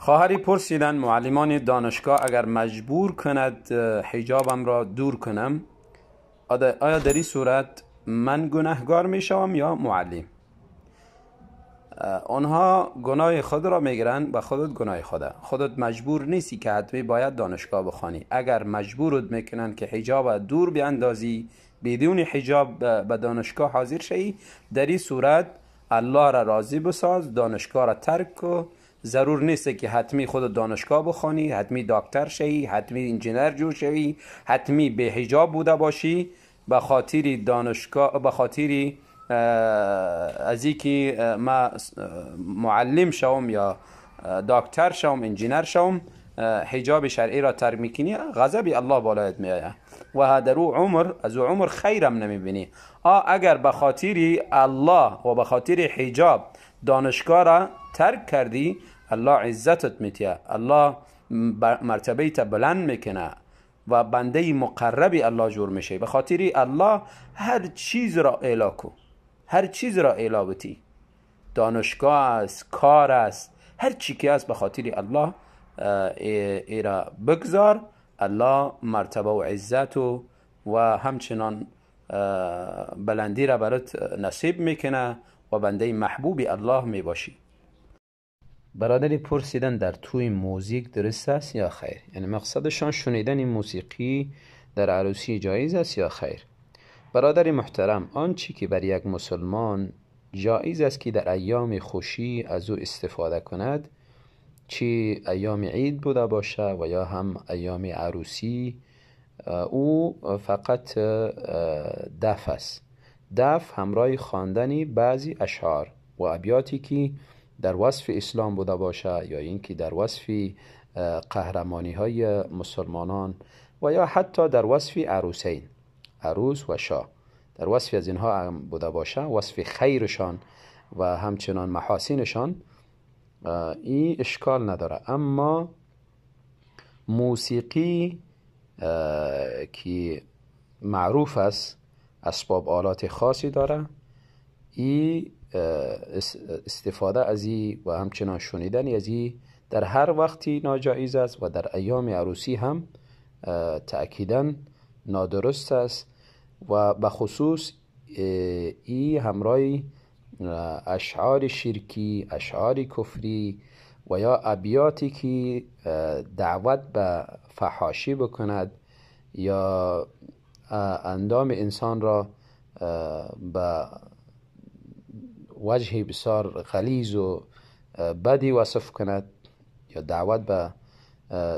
خواهری پرسیدن معلمان دانشگاه اگر مجبور کند حجابم را دور کنم، آیا در این صورت من گناهگار می شوم یا معلم؟ آنها گناه خود را میگیرند و خودت گناه خوده. خودت مجبور نیستی که حتمی باید دانشگاه بخوانی. اگر مجبورت میکنن که حجاب دور بیاندازی، بدون حجاب به دانشگاه حاضر شوی، در این صورت الله را راضی بساز، دانشگاه را ترک کو. ضرور نیست که حتمی خود دانشگاه بخوانی، حتمی دکتر شوی، حتمی انجینر جور شوی، حتمی به حجاب بوده باشی. به خاطر دانشگاه، به خاطر از اینکه ما معلم شوم یا دکتر شوم، انجینر شوم، حجاب شرعی را ترک میکنی، غضب الله بالایت میآید و در او عمر از او عمر خیرم نمیبینی. اگر به خاطر الله و به خاطر حجاب دانشگاه را ترک کردی، الله عزتت میتیه، الله مرتبه تا بلند میکنه و بنده مقربی الله جور میشه. به خاطر الله هر چیز را اعلا کو، هر چیز را اعلا بتی، دانشگاه است، کار است، هر چی که است، به خاطر الله ایرا بگذار. الله مرتبه و عزت و همچنان بلندی را برات نصیب میکنه و بنده محبوب الله میباشی. برادری پرسیدن در توی موزیک درست است یا خیر؟ یعنی مقصدشان شنیدن موسیقی در عروسی جایز است یا خیر؟ برادر محترم، آنچه که بر یک مسلمان جایز است که در ایام خوشی از او استفاده کند، چی ایام عید بوده باشه و یا هم ایام عروسی، او فقط دف است. دف همراه خواندن بعضی اشعار و ابیاتی که در وصف اسلام بوده باشه یا اینکه در وصف قهرمانی های مسلمانان و یا حتی در وصف عروسین، عروس و شاه، در وصف از اینها بوده باشه، وصف خیرشان و همچنان محاسنشان، این اشکال نداره. اما موسیقی که معروف است، اسباب آلات خاصی داره، این استفاده از این و همچنان شنیدن از این در هر وقتی ناجایز است و در ایام عروسی هم تأکیداً نادرست است و به خصوص این همراه اشعار شرکی، اشعار کفری و یا ابیاتی که دعوت به فحاشی بکند یا اندام انسان را به وجه بسیار غلیظ و بدی وصف کند یا دعوت به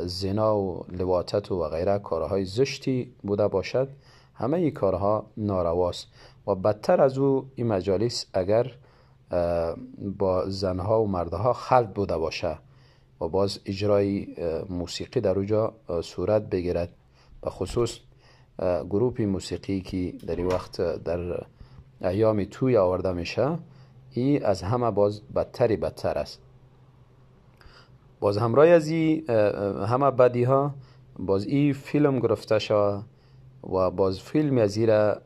زنا و لواطت و غیره، کارهای زشتی بوده باشد، همه این کارها نارواست. و بدتر از او این مجالس اگر با زنها و مردها خلط بوده باشه و باز اجرای موسیقی در اوجا صورت بگیرد، به خصوص گروپ موسیقی که در این وقت در ایام توی آورده میشه، این از همه باز بدتری بدتر است. باز همراه از این همه بدی ها باز این فیلم گرفته شد و باز فیلم از این را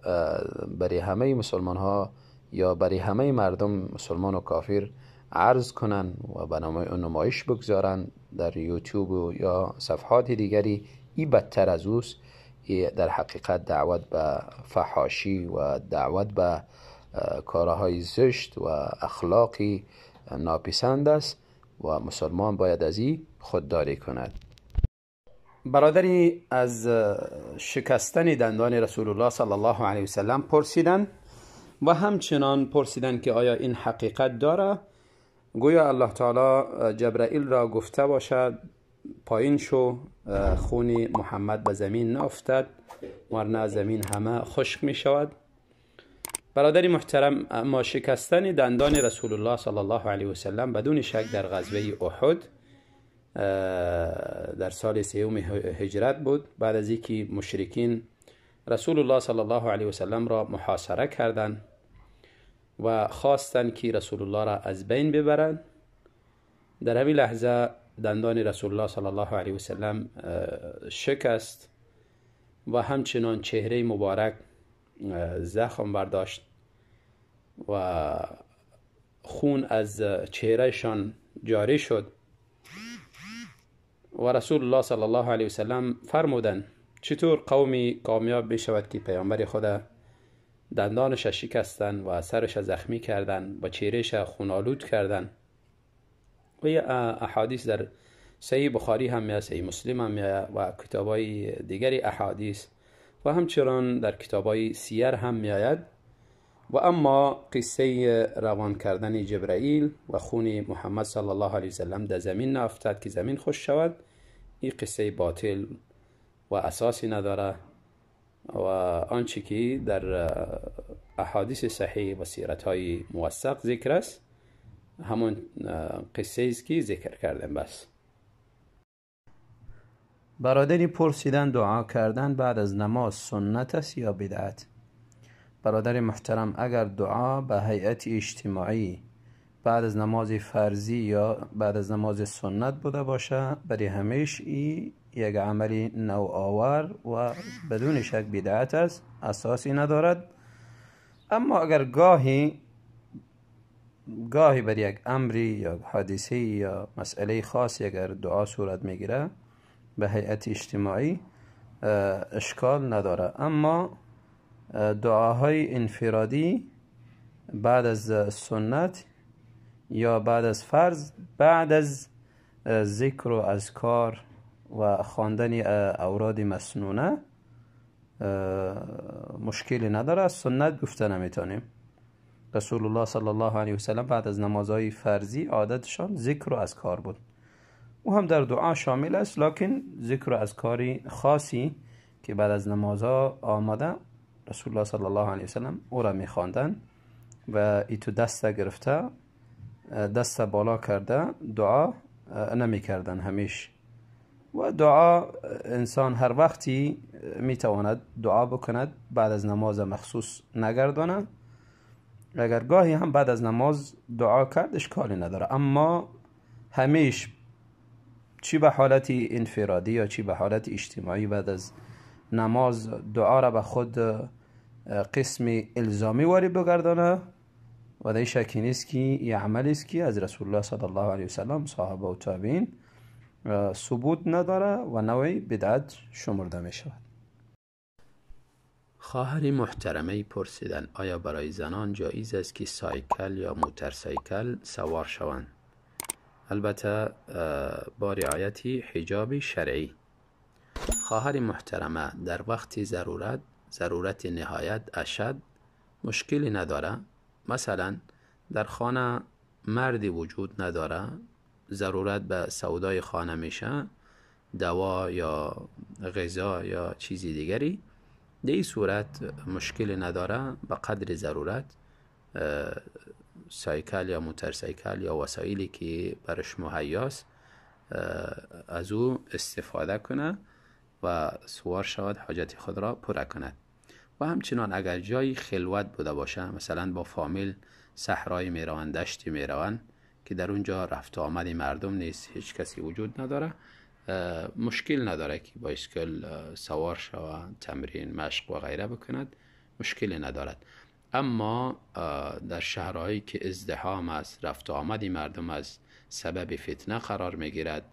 برای همه مسلمان ها یا برای همه مردم مسلمان و کافر عرض کنن و به نمایش بگذارن در یوتیوب و یا صفحات دیگری، این بدتر از اوست. در حقیقت دعوت به فحاشی و دعوت به کارهای زشت و اخلاقی ناپسند است و مسلمان باید از این خودداری کند. برادری از شکستن دندان رسول الله صلی الله علیه وسلم پرسیدن و همچنان پرسیدن که آیا این حقیقت داره؟ گویا الله تعالی جبرائیل را گفته باشد پایین شو، خون محمد به زمین نافتد ورنه زمین همه خشک می شود. برادر محترم، اما شکستن دندان رسول الله صلی الله علیه وسلم بدون شک در غزوه احد در سال سوم هجرت بود، بعد از اینکه مشرکین رسول الله صلی الله علیه وسلم را محاصره کردند و خواستند که رسول الله را از بین ببرند. در همین لحظه دندان رسول الله صلی الله علیه وسلم شکست و همچنان چهره مبارک زخم برداشت و خون از چهرهشان جاری شد. و رسول الله صلی الله علیه وسلم فرمودند چطور قومی کامیاب بشود که پیامبر خدا دندانش شکستن و سرش زخمی کردن و چهرهش خونالود کردن. و یه احادیث در صحیح بخاری هم یا صحیح مسلم هم یا و کتابای دیگری احادیث و همچنان در کتابای سیر هم میآید. و اما قصه روان کردن جبرائیل و خون محمد صلی الله علیه وسلم در زمین نافتد که زمین خوش شود، این قصه باطل و اساسی نداره و آنچه که در احادیث صحیح و سیرت های موثق ذکر است همون قصه است که ذکر کردم. بس برادری پرسیدن دعا کردن بعد از نماز سنت است یا بدعت؟ برادر محترم، اگر دعا به هیئت اجتماعی بعد از نماز فرضی یا بعد از نماز سنت بوده باشه، برای همیش ای یک عمل نوآور و بدون شک بدعت است، اساسی ندارد. اما اگر گاهی بر یک امری یا حادثه یا مسئله خاصی اگر دعا صورت میگیره به هیئت اجتماعی اشکال نداره. اما دعاهای انفرادی بعد از سنت یا بعد از فرض، بعد از ذکر و اذکار و خواندن اوراد مسنونه مشکلی نداره، از سنت گفته نمیتونیم. رسول الله صلی الله علیه وسلم بعد از نمازهای فرضی عادتشان ذکر و اذکار بود، او هم در دعا شامل است، لکن ذکر و اذکاری خاصی که بعد از نمازها آمده رسول الله صلی الله علیه وسلم او را میخواندن و ایتو دست گرفته دست بالا کرده دعا نمیکردن همیش. و دعا انسان هر وقتی میتواند دعا بکند، بعد از نماز مخصوص نگردانه. اگر گاهی هم بعد از نماز دعا کرد اشکالی نداره، اما همیش چی به حالت انفرادی یا چی به حالت اجتماعی بعد از نماز دعا را به خود قسم الزامی واری بگردانه و در شکی نیست که یه عملی است که از رسول الله صلی الله علیه وسلم صحابه و تابعین ثبوت نداره و نوعی بدعت شمرده می شود. خواهر محترمه پرسیدن آیا برای زنان جایز است که سایکل یا موتورسایکل سوار شوند؟ البته با رعایت حجاب شرعی. خواهر محترمه در وقت ضرورت نهایت اشد مشکلی نداره. مثلا در خانه مردی وجود نداره، ضرورت به سودای خانه میشه، دوا یا غذا یا چیزی دیگری، در این صورت مشکل نداره، به قدر ضرورت سایکل یا موتورسایکل یا وسایلی که برش مهیاست از او استفاده کنه و سوار شود، حاجت خود را پر کند. و همچنان اگر جایی خلوت بوده باشه، مثلا با فامیل صحرای میروند، دشتی میروند که در اونجا رفت و آمد مردم نیست، هیچ کسی وجود نداره، مشکل نداره که بایسکل سوار شود، تمرین، مشق و غیره بکند، مشکلی ندارد. اما در شهرهایی که ازدحام است، رفت و آمد مردم است، سبب فتنه قرار میگیرد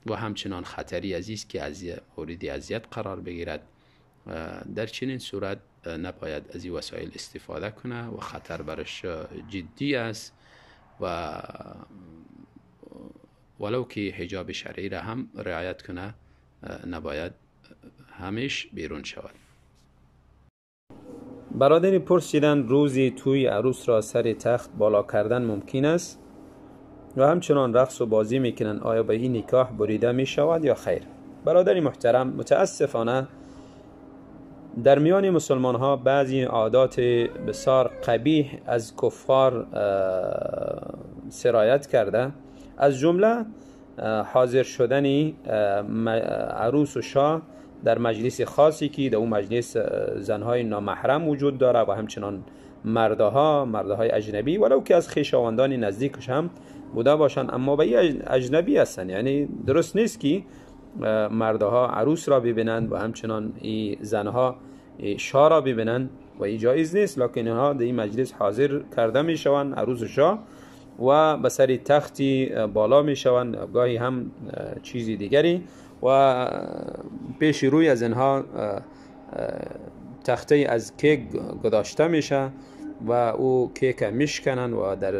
و همچنان خطری عزیز که از مورد اذیت قرار بگیرد، در چنین صورت نباید از این وسایل استفاده کنه و خطر برش جدی است و ولو که حجاب شرعی را هم رعایت کنه نباید همیش بیرون شود. برادری پرسیدن روزی توی عروس را سر تخت بالا کردن ممکن است و همچنان رقص و بازی میکنن، آیا به این نکاح بریده میشود یا خیر؟ برادر محترم، متاسفانه در میان مسلمان ها بعضی عادات بسیار قبیح از کفار سرایت کرده، از جمله حاضر شدن عروس و شاه در مجلس خاصی که در اون مجلس زنهای نامحرم وجود داره و همچنان مردهای اجنبی، ولو که از خویشاوندان نزدیکش هم بوده باشن، اما به این اجنبی هستن، یعنی درست نیست که مردها عروس را ببینند و همچنان این زنها شاه را ببینند و این جایز نیست، لکن اینها در این مجلس حاضر کرده میشوند، عروس و شاه، و به سر تختی بالا میشوند، گاهی هم چیزی دیگری، و پیش روی از اینها تخته از کیک گذاشته میشه و او کیک میشکنن و در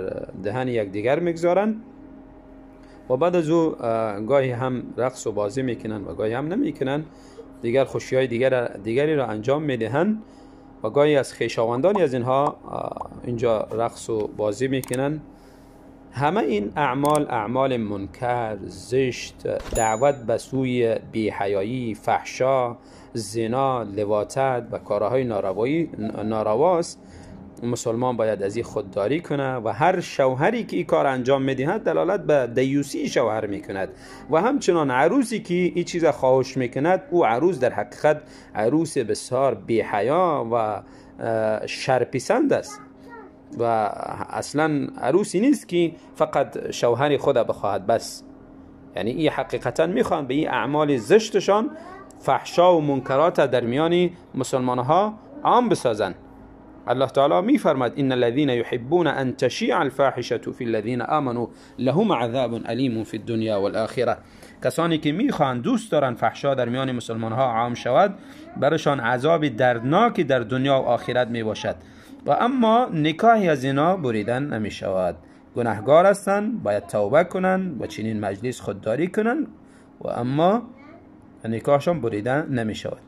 دهن یکدیگر میگذارن و بعد از او گاهی هم رقص و بازی میکنن و گاهی هم نمیکنن، دیگر خوشی های دیگری را انجام میدهند و گاهی از خویشاوندانی از اینها اینجا رقص و بازی میکنن. همه این اعمال اعمال منکر، زشت، دعوت به سوی بی‌حیایی، فحشا، زنا، لواطت و کارهای نارواست. مسلمان باید از این خودداری کنه و هر شوهری که این کار انجام میدهد دلالت به دیوسی شوهر میکند و همچنان عروسی که این چیز خواهش میکند، او عروس در حقیقت عروس بسیار بی‌حیا و شرپسند است و اصلا عروسی نیست که فقط شوهر خود بخواهد بس. یعنی این حقیقتا میخوان به این اعمال زشتشان فحشا و منکرات در میان مسلمان ها عام بسازن. الله تعالی میفرماد ان الذين يحبون ان تشيع الفاحشه في الذين آمنوا لهم عذاب الیم في الدنيا والآخره. کسانی که میخوان، دوست دارن فحشا در میان مسلمان ها عام شود، برشان عذاب دردناکی در دنیا و آخرت میباشد. و اما نکاحی از اینا بریدن نمی شود. گناهگار هستند، باید توبه کنن و چنین مجلس خودداری کنن و اما نکاحشان بریدن نمی شود.